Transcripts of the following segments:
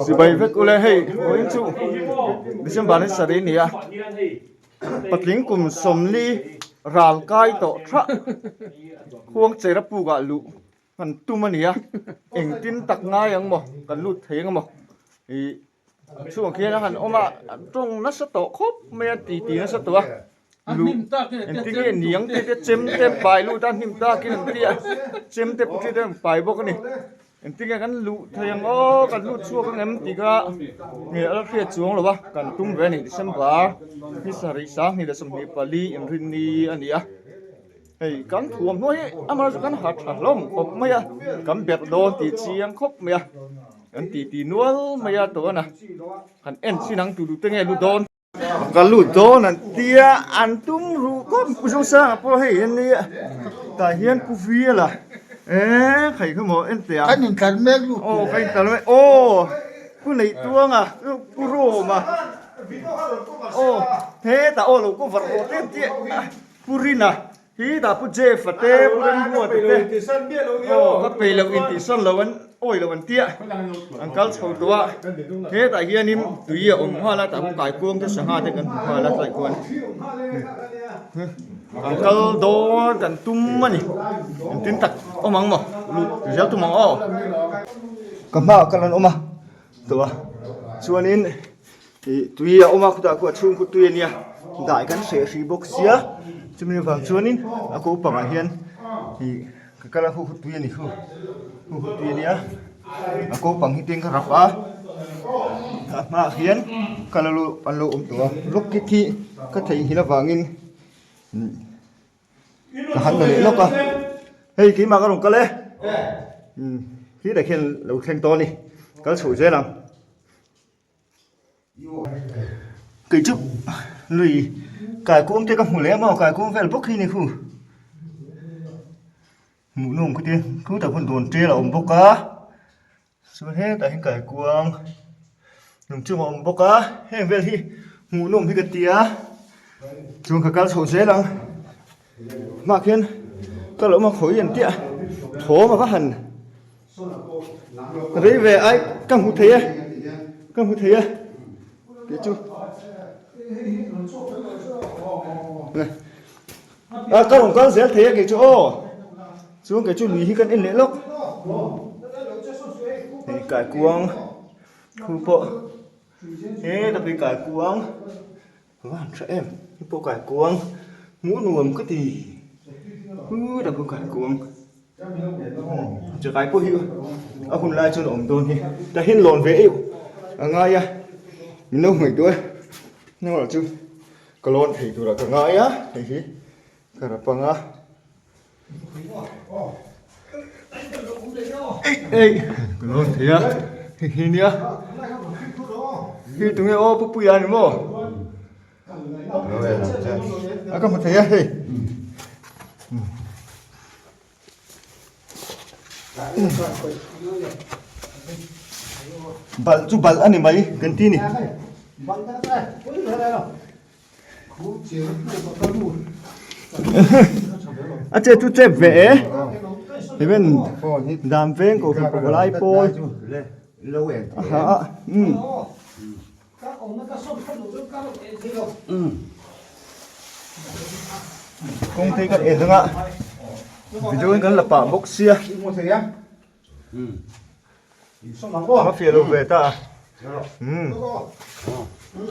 Chibai vek ule hei vawiin chu December ni sarih a ni a patling kum sawmli ral kai tawh thah khuangchera puk ah luh kan tum a ni a engtin tak ngai ang maw kan lut thei ang maw ih chhungah khian a han awm a an tawng nasa tawh khawp mai a ti ti nasa tawh a luh engtin nge niang te te chem te an pai lut a hnim takin an ti a chem te putri te an pai bawk a ni engtin nge kan luh thei ang aw kan lut chhuak ang em tih kha nge a la hriat chuang lo va kan tum ve a ni December ni sarih 20 leh 24 inrinni a ni a. Hei kan thuam hnuai hi amah chu kan ha tha hlawm khawp mai a, kan berh dawn tih chiang khawp mai a, kan ti ti nual mai a tawh a na, kan en chin ang tu duh te nge lut dawn. Ka lut dawn an tia an tum ruh khawp Pu Zosanga pawh hei hian nia tah hian Pu Viala eee khai kha maw en teh ang. Kan intlar mek lut aw kan intlar mek aw Pu Neihtuanga Pu Roma aw hetah aw lo cover rawh te an tia. Pu Rina hi dah Pu Jeff a te Pu Remruata te aw ka pei loh in tihsan lo an awi loh an tia an kal chho tawh a hetah hianin tui a awm nghal a tah pawh kaikuang te sangha te kan hmu nghal a tlai khuan kan kal dawn kan tum a ni engtin tak awm ang maw lut zel tum ang aw ka hmaah kal an awm a tawh a chuanin. Ih tui a awm a khutah khuah chhung khu tui a nia dai kan hreh hrih bawk sia chumi avang chuanin a ko pangah hian ih ka kal a khu khu tui a ni khu khu khu tui a nia a ko pang hi teng ka rap a a hmaah hian kal a lo an lo awm tawh a rocket hi ka theihnghilh avangin ka han la leh lawk a hei keimah ka rawn kal e umm khi tak hian lo thleng tawh a ni kal chhoh zel ang. Kei chu lui kaikuang te ka hmu leh a maw kaikuang vel bawk hi ni khu hmuh nawm kha te khutah khuan dawn tel a awm bawk a chuan hetah hian kaikuang lung chung a awm bawk a heng vel hi hmuh nawm hi ka ti a chuan ka kal chho zel ang hmaah khian ka lo awm a khawi an tia thawm a va han. Rei ve ai ka hmu thei e ka hmu thei e tih chu a ka rawn kal zel thei e kei chu aw chuan kei chu lui hi kan en leh lawk hei kaikuang khu pawh he ta pui kaikuang. Va han tha em hei pawh kaikuang hmuh nuam ka ti hu tak chu kaikuang chakai pawh hi a hun lai chuan a awm dawn hi tah hian lawn ve eu a ngai a min lo ngaihtuah e hnuaiah chu ka lawn thei turah ka ngai a hei hi ka rap ang a. Ei ka lo thei a hei hi nia hi tunge aw pu puia ni maw a ka hmu thei a hei balh chu balh a ni mai kan ti ni. A che chu chep ve e even dam veng ko hri pawh lai pawl a ha a um kawng te kan en anga video in kan la pah bawk sia. A fiah lo ve ta a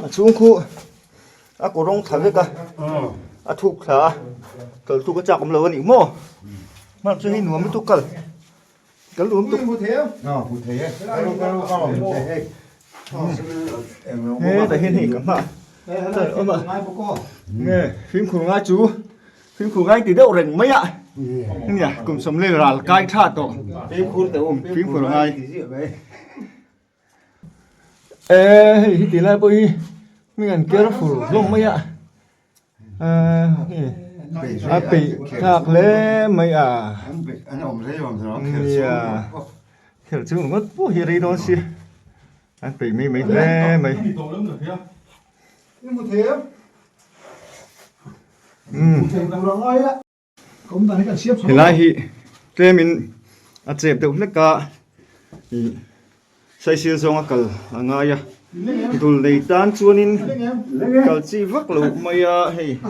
a chhung khu a kawr rawng thla vek a a thuk thla a kal thuk a chak awm lo a nih maw hman chu hei nuam lutuk kal kal nuam lutuk hetah hian hei ka hma awm a nge fimkhur ngai chu. Fimkhur ngai ti deuh reng mai a nia kum sawmli ral kai tha tawh fimkhur teh um fimkhur ngai e hei hi ti lai pawh hi hming an careful hlawm mai a a peih thlak hle mai a nia khelh chu ngawt pawh hi rei dawn si an peih mai mai hle mai. Helai hi tlemin a chep deuh hlek a ih Saisir zawnga kal a ngai a, dul nei tan chuanin kal chi vak lo mai a hei. A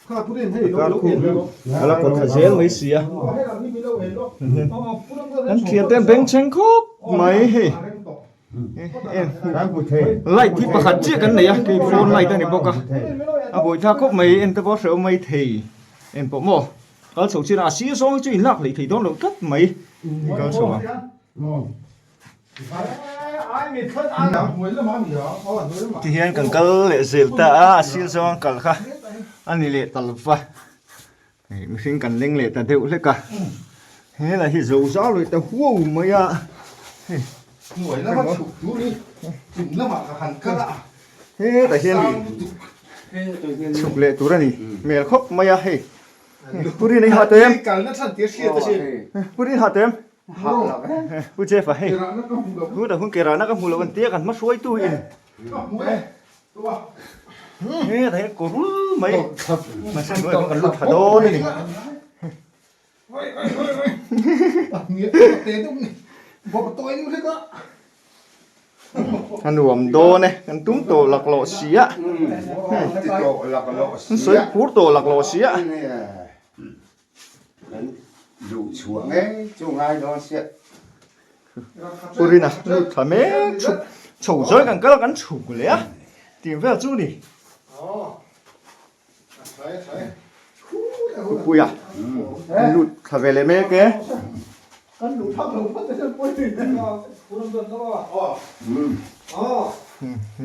kar khu a la kawt thla zel mai si a. Kan thian te an bengchheng khawp mai hei. Light hi pakhat chiah kan nei a kei phone light a ni bawk a a buaithlak khawp mai en te pawh a hrehawm mai thei en pawh maw kal chho chin a a sir zawng hi chu inlak hleih thei dawn loh tlat mai kal chho ang. Tihian kan kal leh zel ta a a sir zawng kal kha a ni leh ta lova. Hei mihring kan leng leh ta deuh hlek a he lah hi zo zau leh ta huau mai a hei hnuai lama chhuk tur hi chung lamah ka han kal a hetah hian chhuk leh tur a ni hmel khawp mai a hei Purin ei hah tem Purin hah tem Pu Jeff a hei tunah hun ke rahna ka hmu lo an tia kan hma hruaitu in. Hetah hian kawr rul mai mahse hnuaiah pawh kan lut tha dawn a ni. A nuam dawn e kan tum tawh laklawh si a an sawi phur tawh laklawh si a. Pu Rina lut thla mek chhuk chho zawi kan kal a kan chhuk leh a tih vel chu ni. Pu Puia lut thla ve leh mek e.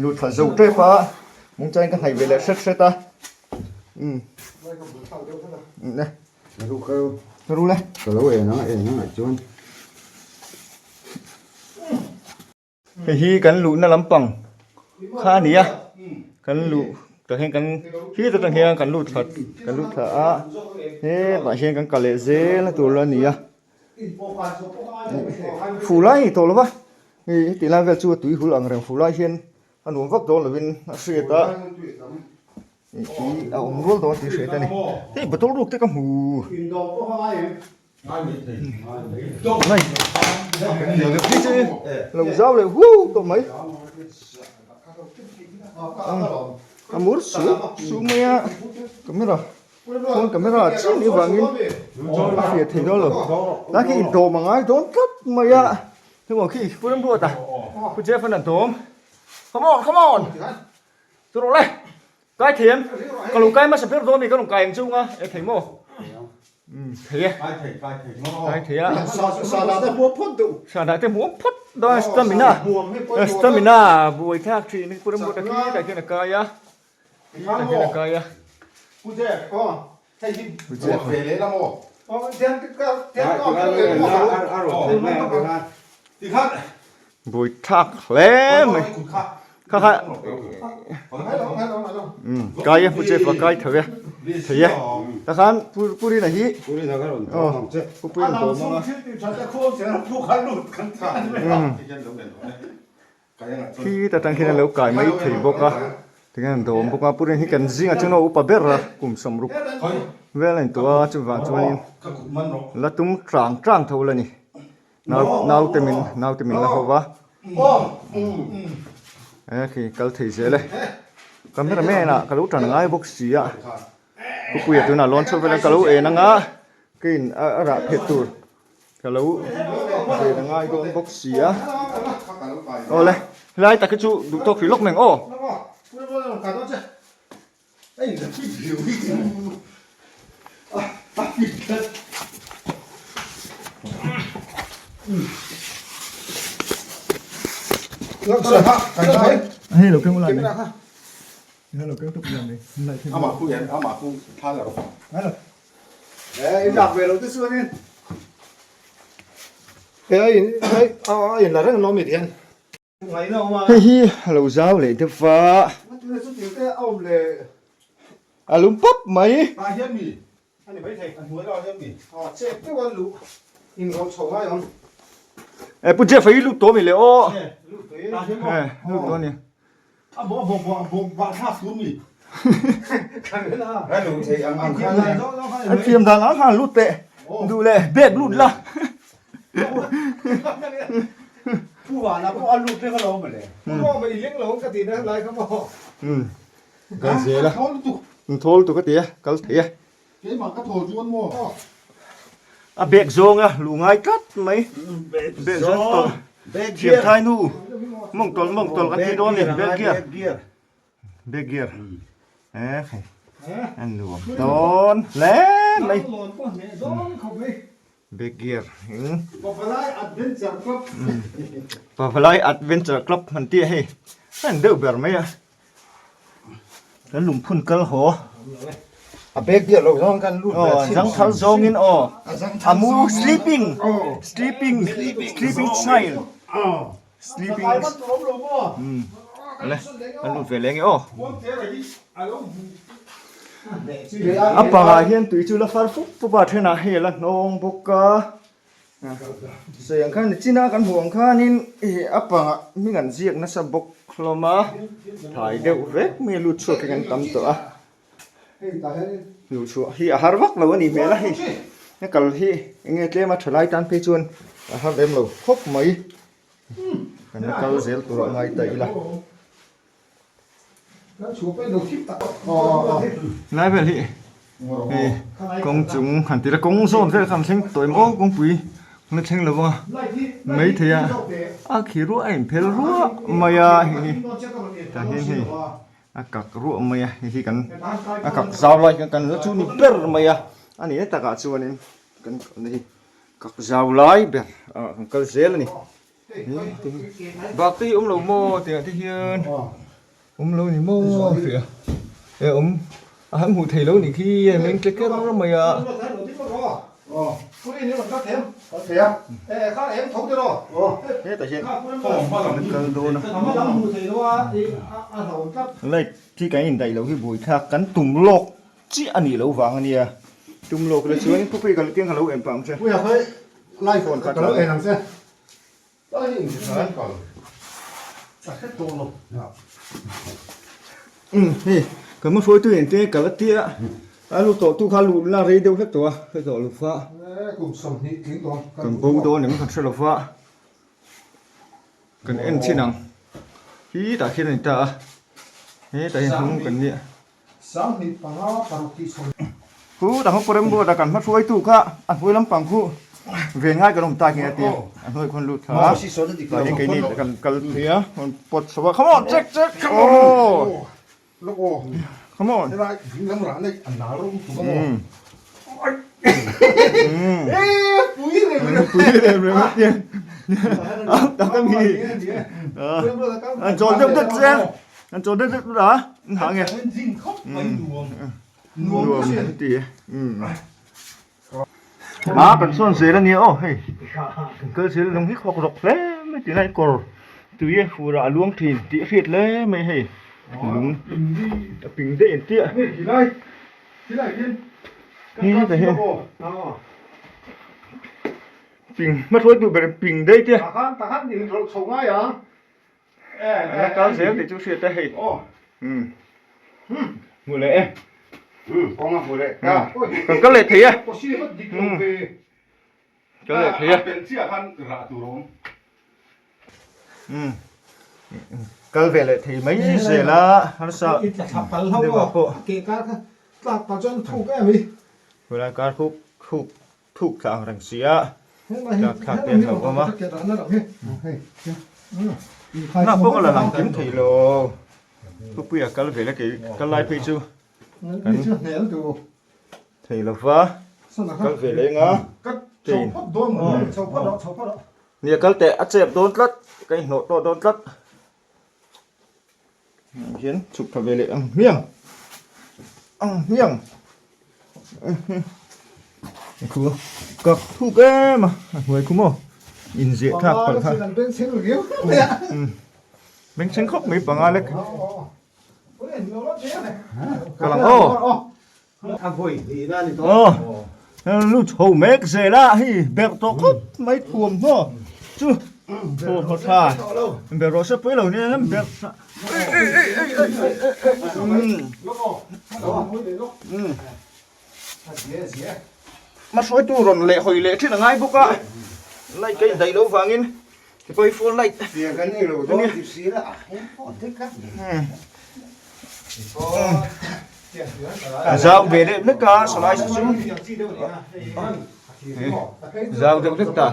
Lut thla zo tep a mungchain ka hnaih ve leh hret hret a. Um. Ne. Ru ka ru. Ka ru le. Ka lo en ang en ang ah chuan. Hei hi kan luhna lampang kha a ni a kan luh tah hian kan khi ta tang hian kan lut thla kan lut thla a hetah hian kan kal leh zel na tur a ni a fur lai a ni tawh lo va hei heti lai vel chu a tui hul ang reng fur lai hian a nuam vak dawn lovin a hriat a. Tui a awm rual dawn tih hriat a ni. Hei bottle ruk te ka hmu. Ngai. Hi chu lo zau leh huau tawh mai. A mur su su mai a camera phone camera chiah ni vangin a hriat thei dawn lo. Tlai khi indawm a ngai dawn tlat mai a. Hei khi Pu Remruata Pu Jeff an a dawm. Come on come on. Chu rawh le, kai thei em? Ka lo kai hmasa ber dawn a ni, ka rawn kai ang chu nga, e thei maw? Umm thei e. Kai thei, kai thei maw? Kai thei a. Sa dah te hmuam phawt deuh. Sa dah te hmuam phawt dawn a, stamina, stamina buai thlak thin hi Pu Remruata khi tah khian a kai a, khi tah khian a kai a. Pu Jeff, aw, hei hi buat ve leh la maw? Buai thlak hle mai. Kha kha kai a pu che pa kai tho e thei e ta khan pu pu rina hi pu pui an dawm anga Khi ta tang khian a lo kai mai thei bawk a tikhian an dawm bawk a pu rin hi kan zingah chuan a upa ber a kum 60 vel a ni tawh a chuvang chuanin la tum tang tang tho la ni nau naute min naute min la ho va e khi kal thei zel e camera man ah ka lo tan ngai bawk si a pu puia tunah lawn chho vel a ka lo en anga keiin a rah phet tur. Ka lo ven a ngai dawn bawk si a. Awle, helai tak hi chu duh tawk hrih lawk mai ang aw. Hei lo keng ulai mai. Hei lo keng tuk ulai mai. Amah khu hian amah khu thla la rawh. Ngai lo. Eh, in lak ve lo te chuan in. Eh, a in a in la reng lo mi hian. Hei hi a lo zau leh deuh va. A lum pawp mai. Ah hian mi. Ani mai thei. A hnuai lamah hian mi. Ah chep deuh a luh in rawh chho ngai awm. Eh Pu Jeff a hi lut tawh mi le aw. Eh lut tawh e. Eh lut tawh a ni. A bawh bawh bawh bawh bah thlak tur mi. A thiam dan ang khan lut teh duh leh bag lut la. Pu Vana pawh a lut reng alawm mawle. Pu Roma i leng lo ang ka tih na lai kha maw. Umm kal zel a. Thawl lutuk. Thawl lutuk a ti a, kal thei a. Keimah ka thawl chuan maw. A bag zawng a luh ngai tlat mai. Bag zawng tawlh. Thiam thai nu. Mawng tawlh mawng tawlh kan ti dawn a ni. Bag gear. Bag gear. Eh hei. A nuam dawn hle mai. Bag gear eng. Pavalai Adventure Club. Pavalai Adventure Club han tih a hei. A en deuh ber mai a. Kan lungphun kal haw. A bag gear lo zawng kan lut ve chin. Zang thal zawngin aw. A mu sleeping. Sleeping. Sleeping child. Sleeping. Ale an lut ve leng e aw. A pangah hian tui chu la far fup fup a thenah hei a la hnawng bawk a. Sawi ang khan nichin a kan hmuh ang khanin ih a pangah hming an ziak nasa bawk hlawm a thai deuh vek mai a lut chhuak hi kan tam tawh a luh chhuah hi a har vak lo a nih hmel a hei a kal hi eng nge tlem a tha lai tan phei chuan a har lem lo khawp mai kan la kal zel tur a ngai ta ila. Lai vel hi hei kawng chung han tih la kawng zawn vel kha an thleng tawh em aw kawngpui la thleng lo vang a maithei a a khi ruah a inphel ruah mai a hei hi tah hian hei a kak ruah mai a hei hi kan a kak zau lai kan la chu ni ber mai a a nih na takah chuanin kan kalna hi kak zau lai ber ah kan kal zel a ni. Bak te hi awm lo maw tih ah te hian awm lo ni maw hria e awm a han hmuh theih lo nih khi a meng tle ker mai a. Hetah hian kan kal dawn a light hi kan indaih loh hi buaithlak kan tum lawk chiah a nih loh vang a nia tum lawk ila chuan pupui ka tiang ka lo en pah ang che. Lai phone kha ka lo en ang che. Lai hi engtik ah kal ka hre tawh lo. Umm hei kan hma hruaitu in te kal a tia a lu tawh tu kha luh la rei deuh hlek tawh a hre tawh lo fa. Kum 20 tling tawh kan bo dawn em kan hre lo fa. Kan en chin ang hi tah khian a ni ta a hetah hian hnung kan nia. 25 paruk tih chho. Khu dang pawh rem ruat a kan hma hruaitu kha a hnuai lampang khu ven ngai kan awm ta nghe a ti a hnuai khawn lut kha tah hian keini kan kal phei a rawn pawt chho a come on check check come on come on pui rem rem a ti tak a mi an chawl deuh deuh che. An chaw deuh deuh a, an hah nge. Nuam an ti e. A kan sawn zel a nia aw hei. Kan kal zel lung hi khawk rawk hle mai tih lai kawr tui a fur ah a luang thin tih a hriat hle mai hei. Lung a ping daih an tia. Hi hetah hian ping hma hruai duh ber ping daih te. An la kal zel tih chu hriat a hei. Umm. Hmu leh e. Kawng a hmu leh ta. Kan kal leh thei e. Umm. Kal leh thei e. Umm. Kal ve leh thei mai zel a harsa. Deuh ah pawh. Khulai kar khuk thuk Thuk thla ang reng si a, tlak thlak te an lo awm a. Hnah pawh ka la lang kim thei lo. Khawpuia kal ve la kei kal lai phei chu kan thei lo va, kal ve leng a. Nia kal teh a chep dawn tlat, ka inhnawh tawh dawn tlat. Hian chhuk tha ve leh ang hmiang ang hmiang khu kak thuk em a a hnuai khu maw inziah thlak palh kha bengchheng khawp mai panga lek ka lang aw Aw lu chho mek zel a hei berh tawh khawp mai thuam hnaw chu thuam haw tha berh rawh se pawi lo nia berh hma hruaitu rawn leh hawi leh thin a ngai bawk a light ka indaih loh vangin. Ti pawh hi phone light. Tiang kan nei lo dawn tih si la a heng pawh an tek tlat mai. A zau ve deuh hlek a salai chu chu zau deuh hlek ta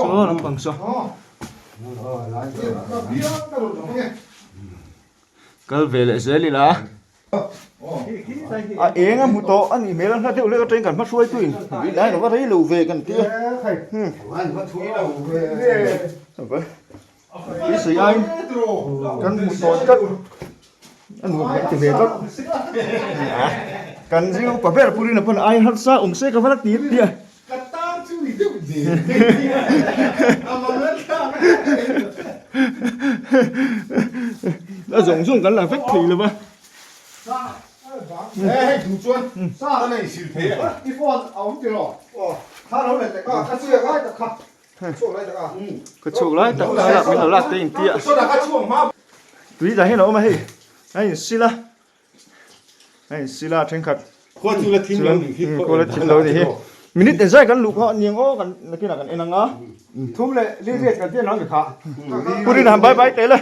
saw lampang saw kal ve leh zel ila a eng a hmu tawh a nih hmel a hla deuh hlek atangin kan hma hruaitu in ri lai lo va rei lo ve kan ti a beisei aiin kan hmu tawn tlat a nuam kan ti ve tlat kan zing upa ber purina pawn ai harsa awm se ka va la ti ti a. A zawng zawng kan la vek thei lo va. Ka chhuak lai tak kha lak min lo lak te inti a. Tui dah hian a awm a hei a insil a a insil a thenkhat chuan khua la thim lo ni hi minute engzai kan luh kha aniang aw kan nakinah kan en ang a Thum leh li riat kan tian ang ni kha. Pu Rina han bye bye teh le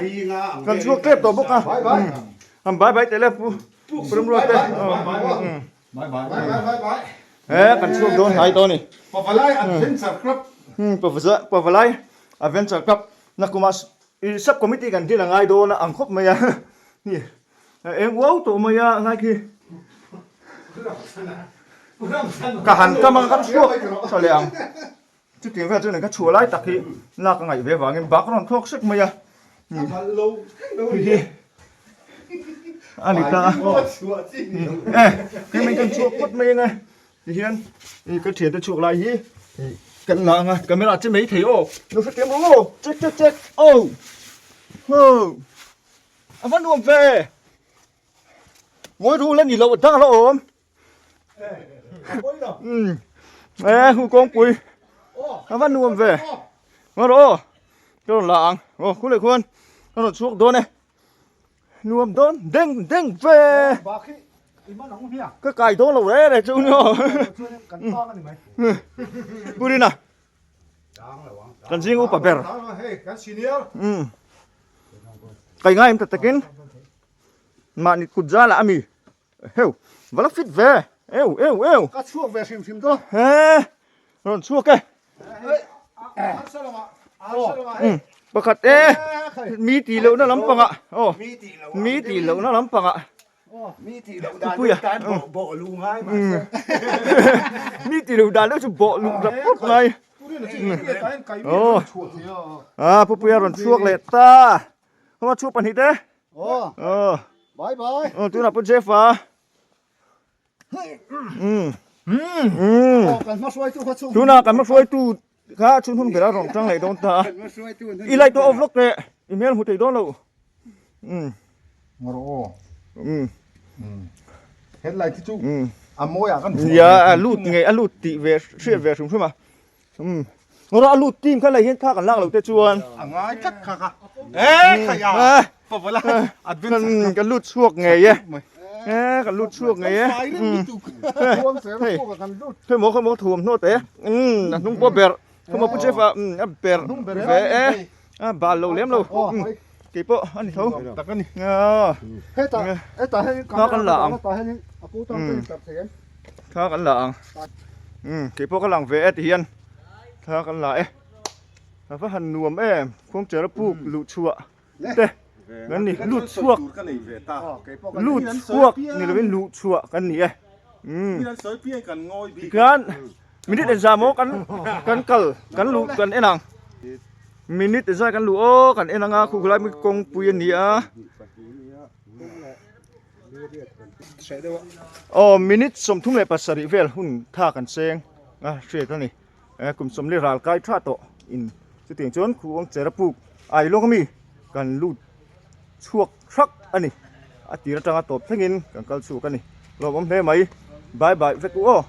kan chhuak tep tawh bawk a han bye bye teh le pu Pu Remruat te. Bye bye. Bye bye bye bye. Eh kan chhuak dawn hnai dawn ni. Pavalai Adventure Club. Pavalai Adventure Club na kuma i sub committee kan din a ngai dawn a ang khawp mai a. Ni eng uau tawh mai a ngai khi. Ka han kam ang ka chhuak tha leh ang. Chutiang vel chuan ka chhuah lai tak hi lak a ngaih ve avangin bak rawn thawk sek mai a. Hei hi a ni ta a. E hei mai kan chhuak phawt mai ang e. Tihian ka thiante chhuak lai hi kan la ang a camera che mai thei aw. Lo hrethiam rawh aw check check check aw ho a va nuam ve. Ngawi rul a ni loh dang a la awm. E hu kawngpui a va nuam ve ngaw rawh aw ka rawn la ang aw khuleh khuan ka rawn chhuak dawn e nuam dawn deng deng ve ka kai dawn lo re re chu ni aw purina kan zing upa ber kai ngai em ta takin mahni kut zala ami Heu, va la fit ve. Eu, eu, eu. Ka chhuak ve hrim hrim dawn. He, rawn chhuak e. Pakhat e, mi tih lohna lampangah. Aw, mi tih lohna lampangah. Mi tih loh dan deuh tan bawh bawh luh ngai mahse. Mi tih loh dan deuh chu bawh luh rap rap ngai. Aw, a Pupuia rawn chhuak leh ta. Homa chhuak pahnih te. Aw. Bye bye. Aw tunah pu Jeff a. Aw kan hma hruaitu kha chu. Tunah kan hma hruaitu kha chhun hun ber a rawn tang leh dawn ta a. I light pawh off lawk teh. I hmel hmu thei dawn lo. Ngawr aw. Headlight hi chu a mawi ah kan hmu. Nia a lut ngei a lut tih ve hriat ve hrim hrim a. Umm Ngawrah a lut team kha lei hian thla kan lak loh te chuan A ngai tlat kha ka Eh kha ya Pavala adventure kan lut chhuak ngei e Eh kan lut chhuak ngei e Hei Hei maw kha maw thuam hnawt e Umm a hnung pawh a berh Kha maw pu Jeff a umm a berh ve e A bal lo lem lo umm kei pawh a ni tho Tak a ni Thla kan la ang Thla kan la ang umm kei pawh ka lang ve e ti hian thla kan la e a va han nuam em khuangchera puk luh chhuah te kan ni lut chhuak lut chhuak ni lovin luh chhuah kan ni e umm tikhian minute engzah maw kan kan kal kan luh kan en ang minute engzah kan luh aw kan en ang a khu khulai kawngpui a ni a. Aw minute 37 vel hun tha kan cheng a hriat a ni kum 40 ral kai tha tawh in chutiang chuan khuang chera puk ai lawng ami kan lut chhuak hrak a ni a tir atanga tawp thlengin kan kal chhuak a ni lawmawm hle mai bye bye vek u aw.